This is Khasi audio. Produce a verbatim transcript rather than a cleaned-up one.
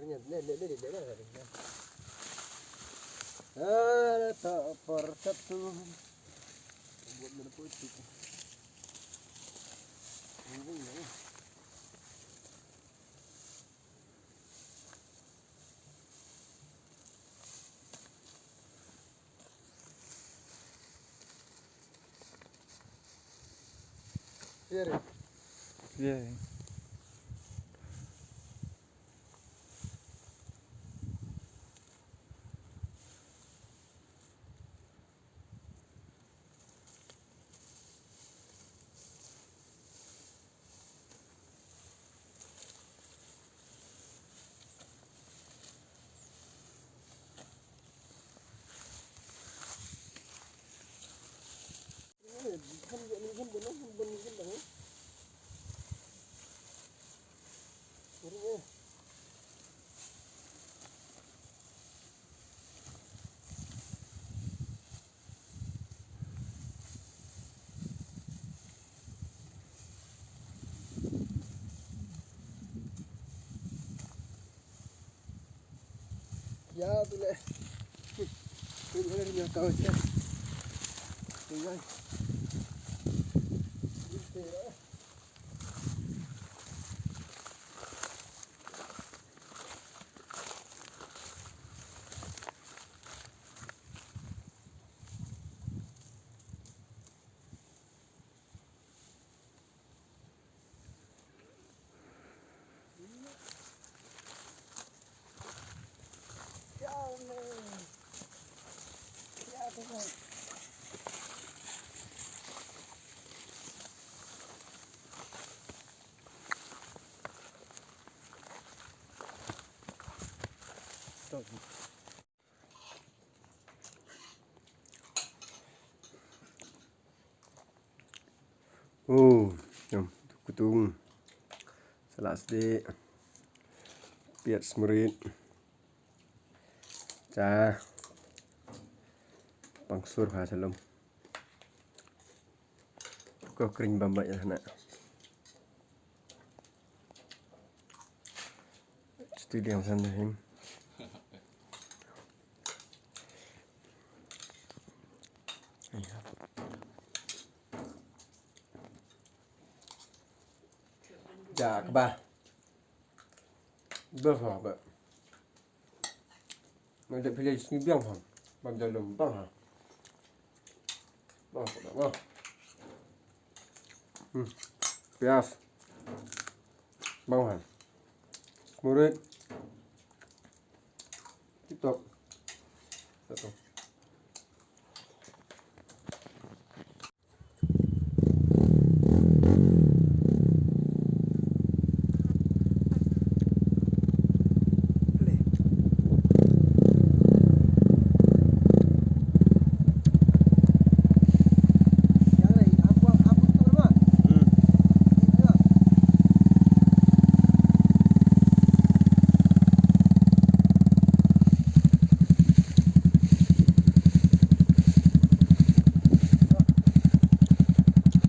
Ada tak percatu. Buat mana pun itu. Ini ya. Clear. Ya, tu le. Tu le, ri nya kau sia. Tu le. Oh, jam kutung. Salad sdi. Piat smrit. Cha. Pang sur ha salom. Ko kring bamba ya na. Studi yang sana him. Ja, kaba. Ba ha, ba. Ngan da pilih sini biang ha. Bam dalam bang ha. Bang, bang, bang. Hmm. Pias. Bang ha. Murid. TikTok. Satu.